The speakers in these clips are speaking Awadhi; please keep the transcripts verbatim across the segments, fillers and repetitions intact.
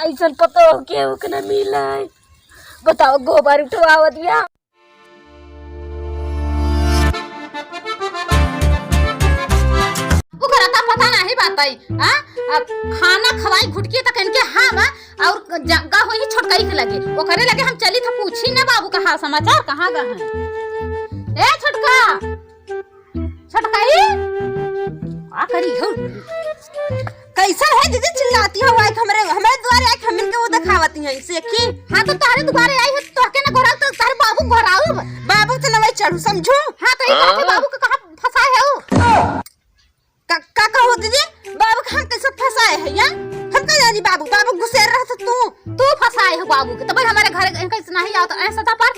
अइसन पतोह केहू के न मिले। बताओ, गोबर उठवावत बिया। ओकरा त पता नाही बात है, हाँ? अब खाना खवाई घुटकी तक इनके हाँ बा, और जग्गा होई छोटकई के लगे, ओकरे लगे हम चली त पूछी ना बाबू का हाल समाचार, कहाँ गा है? ए छोटका, छोटकई, का करी हो? कैसन है दीदी, चिल्लाती हो? आइके हमरे, हमरे दुआरे आइके हमन के वो देखावती है इसे की? हाँ, तो तोहरे दुआरे आई है, तोहके ना गोराऊ, तो तोहरे बाबू गोराऊ। बाबू तो नवई चढ़ू, समझू? हाँ, तो ये कहते बाबू के कहाँ फंसाए है वो? का, का कहो दीदी? बाबू के हम कैसे फंसाए है या? हम का जानी बाबू, बाबू गुस्से रहत तू। तू फंसाए हो बाबू के, तब हमारे घर इनका इतना ही आवत, ऐसा था पर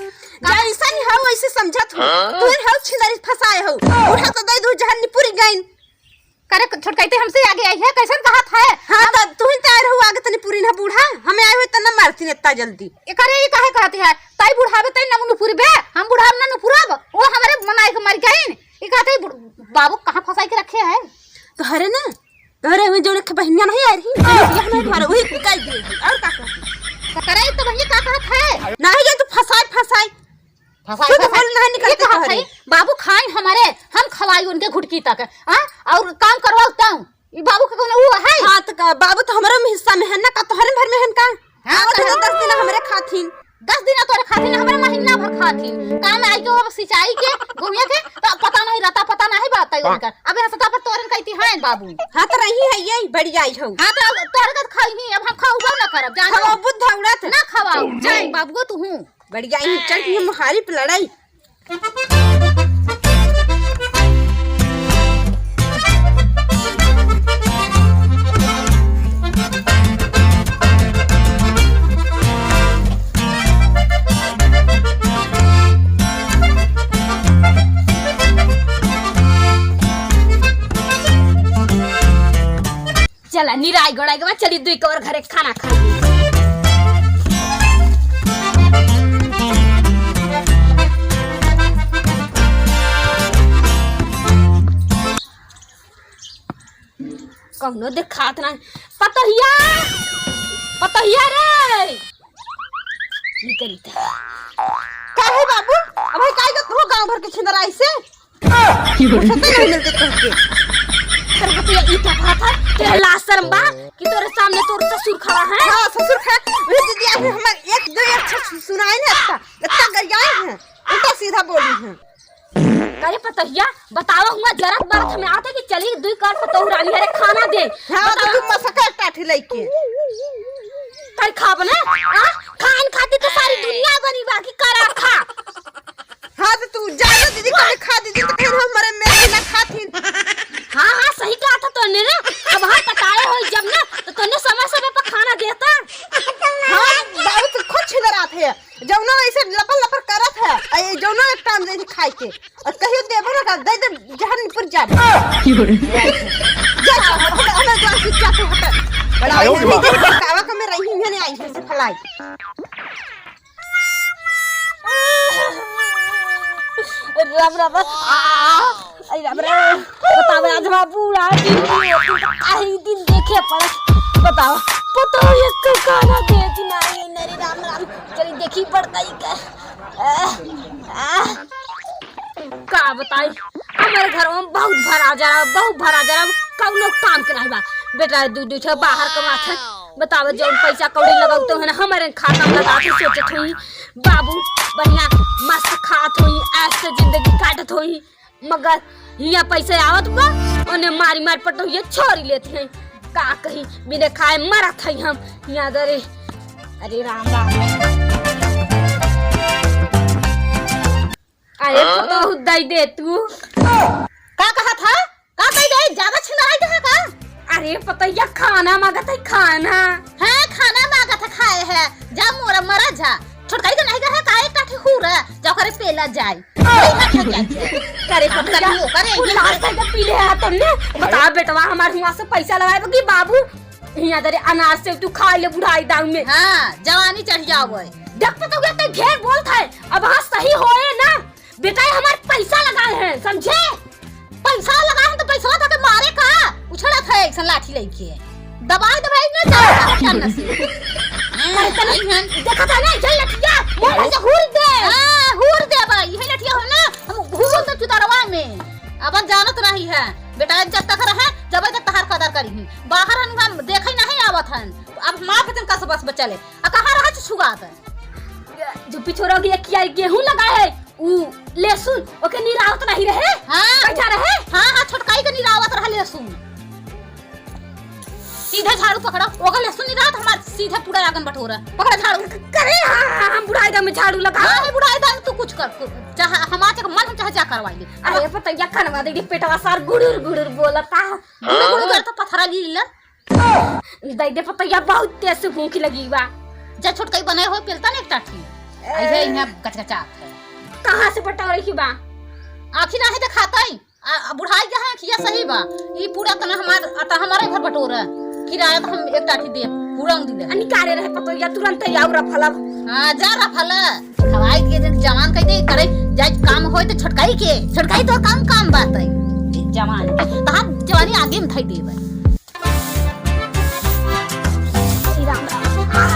जैसन हो वैसे समझत हो। हाँ? तू हो छिनरी फंसाए हो। उठा तो दे दू जहर निपुरी गइन। करे छोटकई ते हमसे आगे आई है, कैसन कहत है? हाँ, हम त तू ही तैयार हो आगे तनी पूरी ना बूढ़ा, हमें आए हुए तना मारती इतना जल्दी। ए करे, ये काहे कहती है? ताई बुढ़ावे ताई नमू नुपुरबे, हम बुढ़ाव ना नुपुरब, वो हमारे मनाए के मर गइन। ये कहते हैं, बुढ़-, बाबू कहाँ फंसाई के रखे है? तो हरे ना, तोहरे हुए जोड़े के बहिनिया नहीं आ रही, तो ये हमारे घर वही कुकाई दे, और का कहती? तो करे तो भैया का कहत है? नहीं, ये तो फंसाए, फंसाए। फंसाई, तू तो फंसाई। बोल नहीं निकलते ये कहा तोहरे। भाई, बाबू खाए हमारे, हम खवाई उनके घुटकी तक, हाँ? और काम करवाओ तऊ। ई बाबू के कौनो वो है? हाँ, तो का, बाबू तो हमरे में हिस्सा में है ना, का तोहरे भर में है का? हाँ, आवत तो है हम दस दिन हमरे खाथिन। दस दिन तोरे खाथिन, हमरे महीना भर खाथिन। काम आई के वो सिंचाई के, घूमे के, तो पता नहीं रहता, पता नहीं बात है उनकर। अब यहाँ सता पर तोरन कहती है बाबू। हाँ, तो रही है ये, बढ़िया ही हो। हाँ, तो तोरे का खाई नहीं, अब हम खाऊबा ना करब, जानो। खाओ बुद्ध उड़त। ना खवाओ, जाए बाबू तू हूँ। बढ़िया ही चल, ये मुहारी पे लड़ाई। चला, निराई गोड़ाई के बाद चली दुई कवर घरे खाना खाई। कौनो देखात ना। पतोहिया! पतोहिया रे! निकलता। का है बाबू? अब है काहे का तू गांव भर के छिंदराई से? फुर्सत नहीं मिलते तुमके। तेरे को तो ये ईटा कहा था, तेरा लाज शर्म बा कि तोरे सामने तोर ससुर खड़ा है। हाँ, ससुर खड़ा। अरे दीदी, आप हमार एक दो एक अच्छा सु-, सुनाए ना, इतना, इतना गरियाए हैं, उल्टा सीधा बोली हैं। अरे पतोहिया, बतावा हुआ जरत बरत हमें आते कि चली दुई कार पतोहू रानी हरे खाना दे। हाँ, तो बतावा। तू मसका टाठी लइके। ताई खाब ना? आ? खान खाती तो सारी दुनिया बनी बा कि करा खा। हाँ, तो तू जा ना दीदी, कभी खा दीदी, तो फिर हमारे मेरे ना खाथिन। हाँ, हाँ, सही कहा था तोने रे। अब हम पटाए होई जब ना, तो तोने समय समय पर खाना देता। हाँ, बाबू तो खुद छिंदरात है। जौनो ऐसे लपर लपर करत है, आ ये जौनो एक टाइम दे खाए के। और कहियो देबो ना कर, दे दे जहर निपुर जा। जा, जा, हमें, हमें जा, जा, जा, हट। बड़ा आयो रे बाप। कावा का में रही, मैंने आई है से फलाई। राम राम। आ, आ, आ, अरे राम राम। बताओ, आज हमारा बूढ़ा दिन नहीं होती, तो काहे दिन देखे पड़ा। बताओ, पता हो ये तो खाना देती नहीं, नहीं, राम राम। चली देखी पड़ता ही का। आ, आ। का बताई, हमारे घर में बहुत भरा जरा, बहुत भरा जरा, कौनो काम के नहीं बा। बेटा, दू, दू ठे बाहर कमात है। बतावा, जौन पैसा कौड़ी लगावत हो ना, हमारे खाता में लगा के सोचत होई, बाबू बढ़िया मस्त खात होई, ऐश से जिंदगी काटत होई, मगर हियाँ पैसे आवत बा, ओने मारी मार पटोहिया छोरी लेत हैं। का कही, बिना खाए मरत है हम हियाँ दरे। अरे राम राम। अरे हाँ? पतोहू दई दे तू। का कहा था? का कही दे? ज्यादा छिंदराई दे का? अरे पतोहिया खाना मांगत है, खाना। हाँ, खाना मांगत है, खाए है। जा मोरा मरा जा। छोटकाई के नहीं कहे का एक काठी हूर है, जा ओकरे पेला जाए। नहीं खा, खा जाए। करे पतोहिया, करे। वो लाल साइड पी ले है तुमने। बता बेटवा, हमारे हुआ से पैसा लगाए बा कि बाबू हियाँ दरे अनार से तू खा ले बुढ़ाई दाऊ में। हाँ, जवानी चढ़ जाओ है। देख पतोहिया, ते ढेर बोलत है, अब हाँ सही होए ना, बेटा ये हमार पैसा लगाए हैं, समझे? पैसा लगाए हैं तो पैसा था के मारे का? उछड़त है ऐसा लाठी लेके। दबाई दबाई ना जाए, जाए, जाए, जाए, से। अरे, तनी देखा था ना, ये लठिया, मोर से हुर दे। हाँ, हुर दे भाई, ये लठिया हो ना, हम घूम तो चुतरवा में। अब जानत नहीं है, बेटा, जब तक रहे, जब तक तहार कदर करी ही। बाहर हम, हम देखे नहीं आवत हन। अब माँ के तन कस बस बचले। आ कहाँ रहा छुआत? जो पिछोरा के किया गेहूं लगा है, उ लहसुन, ओके निरावत नहीं रहे? हाँ। बैठा रहे? हाँ, हाँ, छोटकाई के निरावत रहा लहसुन। सीधा झाड़ू पकड़ा, ओकर लहसुन निरावत, हमार सीधा पूरा आंगन बटोरा। पकड़ा झाड़ू। करे, हाँ, हाँ, हम बुढ़ाई दम में झाड़ू लगा। हाँ, बुढ़ाई दम तू कुछ कर, चाहे हमार चाहे मन हम चाहे जा करवाई ले। अरे, पतैया खनवा दे, पेटवा सार गुड़ुर गुड़ुर बोलता। गुड़ुर गुड़ुर करता, पथरा ली ला। दे दे पतैया, बहुत तेज से भूख लगी बा। जा छोटकाई बनाए हो, पेलता ना एक टाठी। ए। आई है, यहाँ गचगचात है। कहाँ से बटोरे की बा? आँखी नाही देखाता ही। आ, आ, बुढ़ाई गया है, अँखिया सही बा। ई पूरा तना हमार, आ, ता हमारे घर बटोरा। किराया तो हम एक टाठी दे, पूरा उन दिले। अनि कारे रहे पतोइया, तुरंत ही आऊ रफलब। हाँ, जा रफला। खवाई के दिन जवान कह दे, करे, जाए काम होए तो छोटकाई के। छोटकाई तो काम, काम बात है। जवान के। तहार जवानी आगे में थाई देबे। श्री राम राम। आह,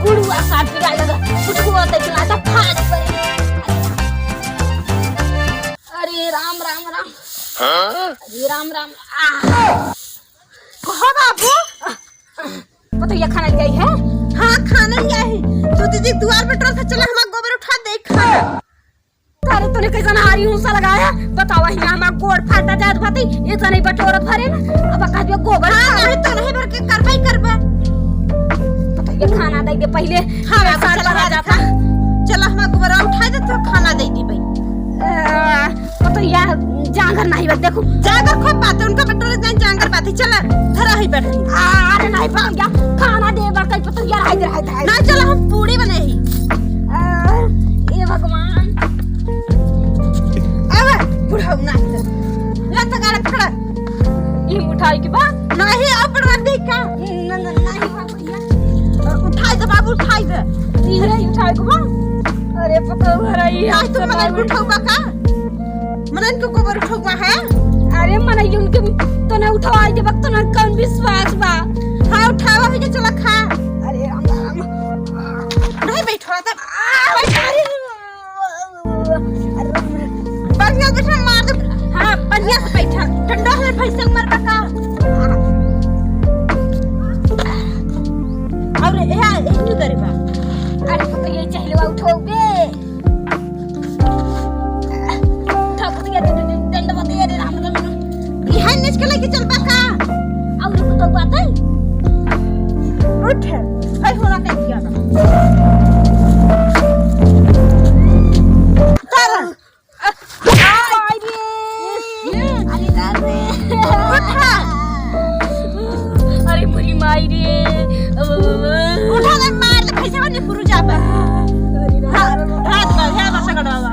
गुड़ुआ साथ पिराए लगा, फुटकुआ ते चला था, फाट पड़े। अरे राम, राम, राम। हाँ? अरे राम, राम। आह। कहो बाबू। पतोइया खाना ले आई है? हाँ, खाना ले आई। तू दीदी दुआर पे टोल था, चला हमार गोबर उठा दे, खा। अरे तूने कैसन हारी ऊंसा लगाया? बतावा, हियाँ हमार गोड़ फाटा जात बाती, ये तो नहीं बटोरत भरे ना। अब कह दियो गोबर हाँ, खा। नहीं तो नहीं भर के करबे ही करबे। पतोइया खाना दे दे पहले। हाँ, हाँ, साथ चला बना जाता। चला, हमार गोबर उठा दे तो खाना दे दी भाई। अ, पतोइया जांगर नहीं बा, देखो। जांगर खूब बात है, उनका बटोरे जान जांगर बात है। चला, धरा ही बैठ। अरे नहीं पतोइया, खाना दे बा, कहीं पतोइया रहाई दे, रहाई दे। नहीं, चला, हम पूड़ी बनाई। आ, ए भगवान। अब बुढ़ऊ ना। ला त गाड़ा खड़ा। ई उठाई के बा? नहीं, अब बड़वा देख का। न, न, नहीं बा भैया। उठाई दे बाबू, उठाई दे। इहे उठाई के बा? अरे पतोह हरा, ई आज तो मने उठौबा का? मनन के गोबर उठौबा है? अरे मनई उनके तो ना उठवाई देबा, तो ना कौन विश्वास बा? हाँ, उठावा हो जे चला खा। अरे राम, राम। नहीं बैठो, तब आ, बैठा। अरे राम, राम। बढ़िया बैठा, मार दे। हाँ, बढ़िया से बैठा। ठंडा है, भैंसा मर का। और यहाँ, इन्हीं करे बा। अरे, तो ये चहलवा उठो बे। उठा, पतिया रे, रे, रे, डंडवा दे, अरे राम, राम, राम। बिहान निच के लेके चलबा का? और रुक तो बात है। उठ, भाई, होना कह दिया ना। उतार। अरे, अरे, अरे। उठा। अरे, मोरी माई रे। उठा ना, मार ले, भैंसा बन के पुरु जा बा। अरे, रात, रात बा, हे बा, सगड़ बाबा।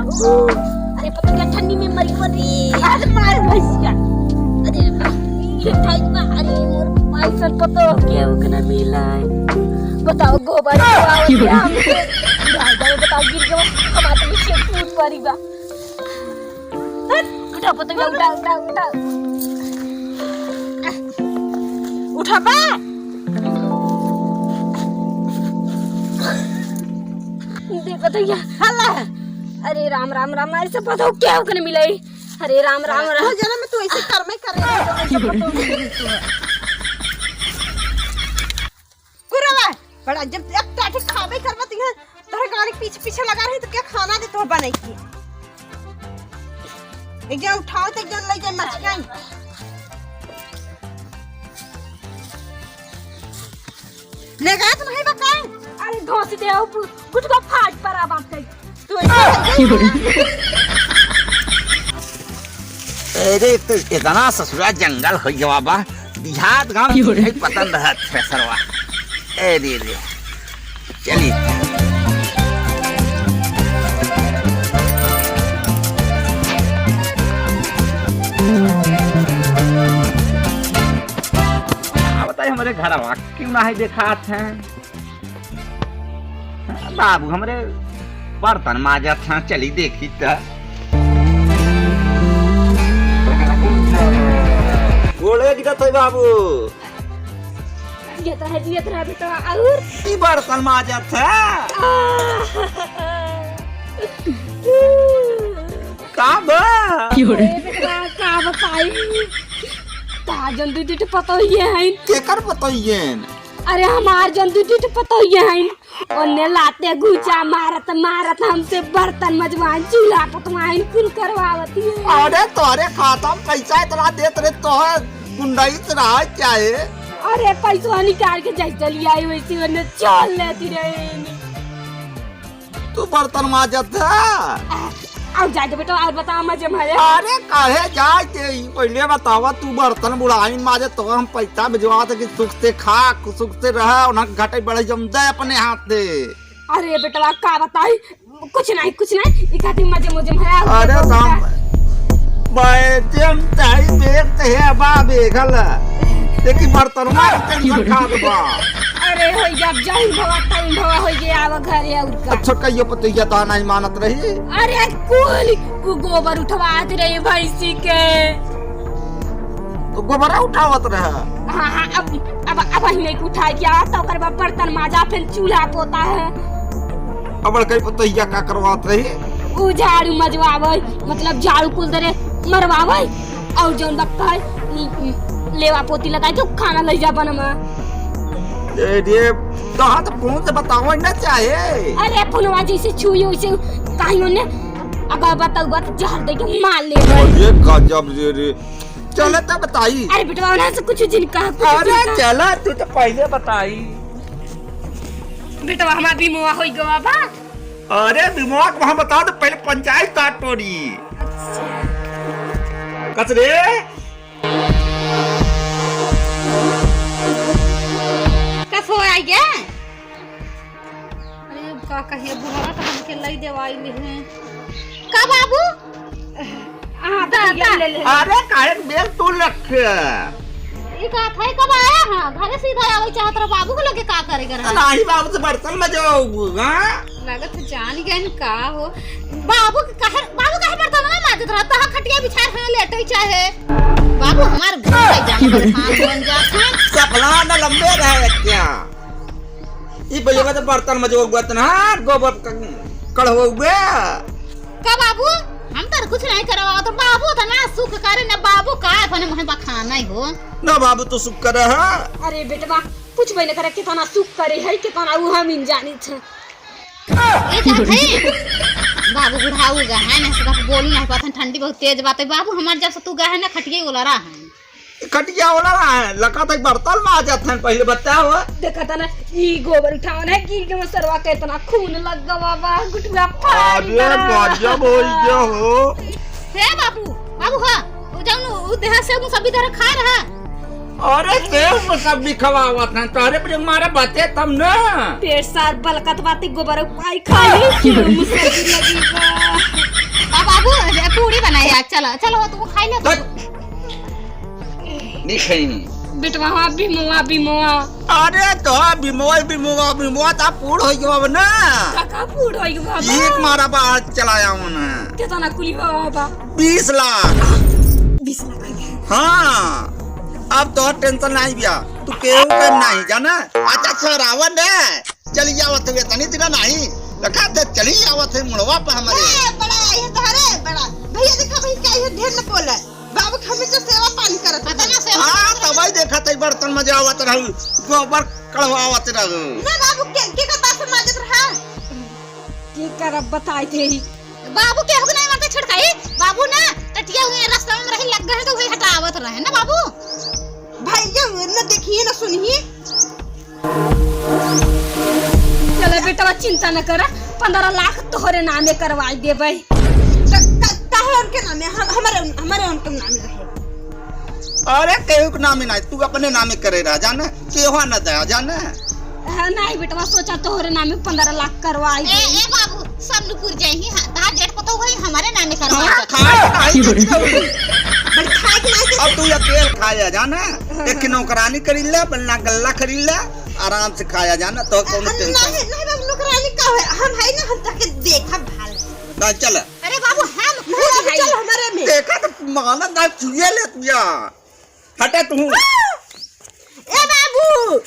अरे, पता क्या ठंडी में मरी मरी। अरे, मार भैंसिया। अरे, ये ठाई बा, अरे, मोर माई सन पतो केहू के ना मिला है। बताओ, गोबर के आवाज क्या हमसे? बताओ, गिर गवा, हमारे पीछे टूट पड़ी बा। हट, उठा पतंगा, उठा, उठा, उठा। उठा बा। दे पतंगा। हल्ला। अरे राम, राम, राम, ऐसे पतंग क्या होकर मिलाई? अरे राम, राम, राम। हाँ, जन्म में तू ऐसे कर्म ही कर रही है, ऐसे पतंग मिली तू। कुरवा, बड़ा जब एक टाठी खाबे करबा त यहाँ तोहरे गाड़ी के पीछे पीछे लगा रही तो क्या खाना दे तोह बनाई के? एक जन उठाओ तो एक जन ले जाए मचकाई। ले गया तो नहीं बा का? अरे धोसी दे, कुछ को फाट परा बात कही। तू ऐसे अरे, तो इतना ससुरा जंगल हो गवा बा, देहात गाँव में नहीं पतन रहत है सरवा। अरे रे, चलिए। का बताई, हमरे घरवा क्यों ना है देखात है। बाबू हमरे बर्तन माजत हैं, चली देखी त। गोड़े गिरत है बाबू। जियत रहे, जियत रहे बेटवा, और? ई बर्तन माजत है। आह। का बा? अरे बेटवा, का बताई? का जन दू दू ठे पतोहिए हईन। केकर पतोहिए हईन? अरे हमार जन दू दू ठे पतोहिए हईन। ओने लाते घुचा मारत मारत हमसे बर्तन मजवाइन, चूल्हा पकवाइन कुल करवावत ही। अरे तोहरे खाता में पैसा इतना देत रहे, तोहर गुंडाई से रहा क्या है? अरे पैसा निकाल के जैसे ले आई वैसे ओने चल लेती रहे। तू बर्तन माजत है? आ, अब जाए दे बेटा, और बता मजे में है। अरे काहे जाए के ही? पहिले बतावा, तू बर्तन बुढ़ाइन माजे तो हम पैसा भिजवावत है कि सुख से खा, सुख से रह, उन्हें घटे बढ़े जम जाए अपने हाथ से। अरे बेटवा का बताई, कुछ नहीं, कुछ नहीं, ई खातिर मजे मजे में है। अरे और राम, बैठे हम ताई देखते हैं बा बेघल, देखी बर्तन मार के निकल खात बा। अरे हो जा, जय भवा, तय भवा हो गया, आवा घरे और का। अच्छा, कहियो पतोहिया तो नहीं मानत रही। अरे कुल उ गोबर उठवात रही भैंसी के। तो गोबरा उठावत रहा। हाँ, हाँ, अब, अब, अब वही नहीं उठा के आवा, तो ओकर बाद बर्तन माजा, फिर चूल्हा पोता है। अब लड़का पतोहिया का करवात रही? उ झाड़ू मजवावे, मतलब झाड़ू कुल दरे मरवावे, और जौन बक्का है, उ, उ, लेवा पोती लगाई के खाना ले जा बनवा। ए रे, कहाँ तो फोन से बतावे ना चाहे। अरे फोनवा जैसे छुई वैसे कहीं ओने, अब बताऊ बात जहर दे के मार ले। अरे गजब रे रे। चला त बताई। अरे बेटवा, ओना से कुछ जिन कहा, कुछ अरे जिन कहा। चला, तू तो पहिले बताई। बेटवा, हमार बिमवा होई गवा बा। अरे बिमवा के वहाँ बता दे, पहिले पंचायत काट तोरी। अच्छा। कस रे? कस हो आई गे? अरे, अब का कहिए, बुढ़वा तो हमके लई देवाई लिहे। का बाबू? हाँ, दा, दा। ले, ले, ले। अरे, काहे के बेल तू रखे? ई का था, कब आया? हाँ, घरे सीधा आवे चाहत रहा, बाबू के लगे का करे के रहा? नाही, बाबू से बर्तन मजवाऊ, हाँ? लागत है जान गए न का हो। बाबू के काहे, बाबू काहे बर्तन में माजत रहा? तहा खटिया बिछा रहे, लेटे चाहे। बाबू हमार घर जान परेशान बन जात है। सपना न लंबे रहे क्या? ई बलिया तो बर्तन मजवाऊ बर्तन, हाँ, गोबर क-, कढ़वाऊ बे। का बाबू? हम तर कुछ नहीं करवाओ, तो बाबू तो ना सुख करे, ना बाबू का अपने मुँह बखाना ही हो। ना बाबू तो सुख करे है। अरे बेटवा, कुछ भी न करे, कितना सुख करे है, कितना वो हम इन जानी थे। ये जात है? बाबू बुढ़ाऊ गा है ना, सब बोलू ना पाथन, ठंडी बहुत तेज बात है। बाबू हमार जब से तू गा है ना, खटिया वाला रहा है। खटिया वाला रहा है, लगा तक बर्तन में आ जात है, पहले बताओ। देखा था ना, ई गोबर उठावन है, गिर के मसरवा के इतना खून लग गवा बा, गुटुआ फाड़ अरे, गजब हो गया हो। हे बाबू, बाबू हा, वो जाऊन, वो देहा से वो सभी तरह खा रहा। अरे, ते वो सभी खवावत है, तोहरे पे मारे बते तब ना। पेट सार बलकत बाती गोबर पाई खा ले, मुसर की लगी बा। आ बाबू, अरे, पूड़ी बनाए आज, चला, चलो, तू खा ले। नहीं खाई। बेटवा, हाँ, बिमवा, बिमवा। अरे तो बिमवा, बिमवा, बिमवा, ता पूड़ होई गवा ना। काका पूड़ होई गवा बा। एक मारा बा चलाया हूँ ना। कितना कुली बा बा? बीस लाख। बीस लाख रुपया। हाँ, अब तो टेंशन नहीं बिया, तू केहू के नहीं जाना। अच्छा, छोरावन रे, चली आवत हुए तनी दिना नहीं, लगा दे, चली आवत है मुड़वा पे हमारे। ए, बड़ा, ये तो हरे, बड़ा। भैया देखा भाई, क्या ये ढेर न बोले। बाबू के हमेशा सेवा पानी करत पता ना सेवा हाँ, करत तबई देखा तई बर्तन मजावत रहू, गोबर कढ़वावत रहू। ना बाबू के, के का बासन माजत रहा? के करब बताई थे ही। बाबू केहू के नहीं मानते छोटकाई, बाबू ना टटिया हुए रास्ता में रही लग गए तो वही हटावत रहे ना बाबू। भैया ना देखिए ना सुनिए। चला बेटवा, चिंता न करा, पन्द्रह लाख तोहरे नामे करवाई देबै। क-, क-, काहे उनके नामे? हम, हमारे, हमारे उनके नामे रहे। अरे, केहू के नामे ना, तू अपने नामे करे रह, जाने, केहू ना दया, जाने। हाँ, नहीं बेटवा, सोचा तोहरे नामे पन्द्रह लाख करवाई ए, देबै। ए बाबू, सब नुकुर जाई, हाँ, तहार जेठ पतोह होई, हमारे नामे करवाई हाँ, दे। खाए, खाए, बड़ी खाए के लायक अब तू अकेल खाया, जाने, एक नौकरानी करी ले, बनना गल्ला खरीद ले। आराम से खाया जाना, तो कौनो अ, टेंशन नहीं, नहीं बाबू, नौकरानी का है? हम है ना, हम ताके देखब भाल। ना, चल। अरे बाबू, हम नहीं, खुद नहीं, है। चल हमारे में। देखा तो मानत ना छुए ले तू या। हटा तू। ए बाबू,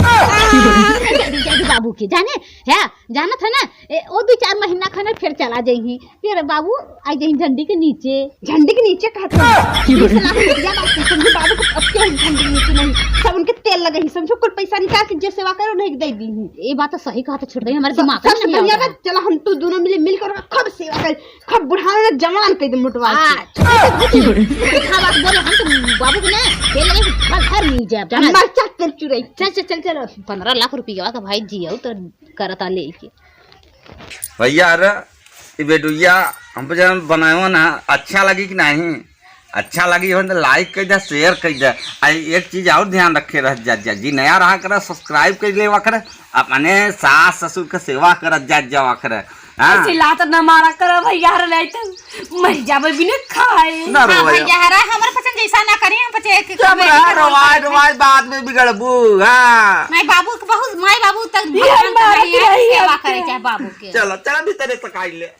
जल्दी, जल्दी बाबू के, जाने, है, जानत है ना, ए, ओ दो चार महीना खाने फिर चला जाइही, फिर बाबू आ जाइही झंडी के नीचे। झंडी के नीचे कहत है। ये सलाह में दिया बात है, समझो बाबू को अब क्यों झंडी के नीचे नहीं, सब उनके तेल लगे ही, समझो कुल पैसा निकाल के जे सेवा करे उन्हें दे दी ही। ये बात तो सही कहा, तो छोड़ दे, हमारे सब, दिमाग में सबसे नहीं बढ़िया आवता। बात, चला हम तू दोनों मिले, मिलकर खूब सेवा कर, खूब बुढ़ाना जवान कर दे मोटवा के। हाँ, छोड़ दे, छोड़ दे। हाँ, बात बोले, हम तो बाबू को ना, तेल लगे कि घर, घर मिल जाए, अब जाना। मरचा तेल चुराई। चल, चल, चल, चल, पन्द्रह लाख रुपया का भाई जियो तो करता लेके। भैया, अरे, ई वीडियो हम पे जौन बनायो ना, अच्छा लगी कि नहीं? अच्छा लगी हो तो like कर दे, share कर दे। आ, एक चीज और ध्यान रखे रह जा, जा, जी नया रहा करे, subscribe कर लेवा करे, अपने सास ससुर के सेवा करत जा, जावा करे। हाँ? चिल्लात न मारा करो भैया, रे नहीं तो मर जाबे बिना खाए। ना हाँ रोवा भैया, हरा हमर पसंद जैसा ना करी, हम पचे एक चुप रह, रोवाई, रोवाई बाद में बिगड़बू, हाँ। माई बाबू के बहुत, माई बाबू तक ये भगवान मारा करिए, रही सेवा है। करे चाहे बाबू के। चलो, चलो भीतरे तकाई ले।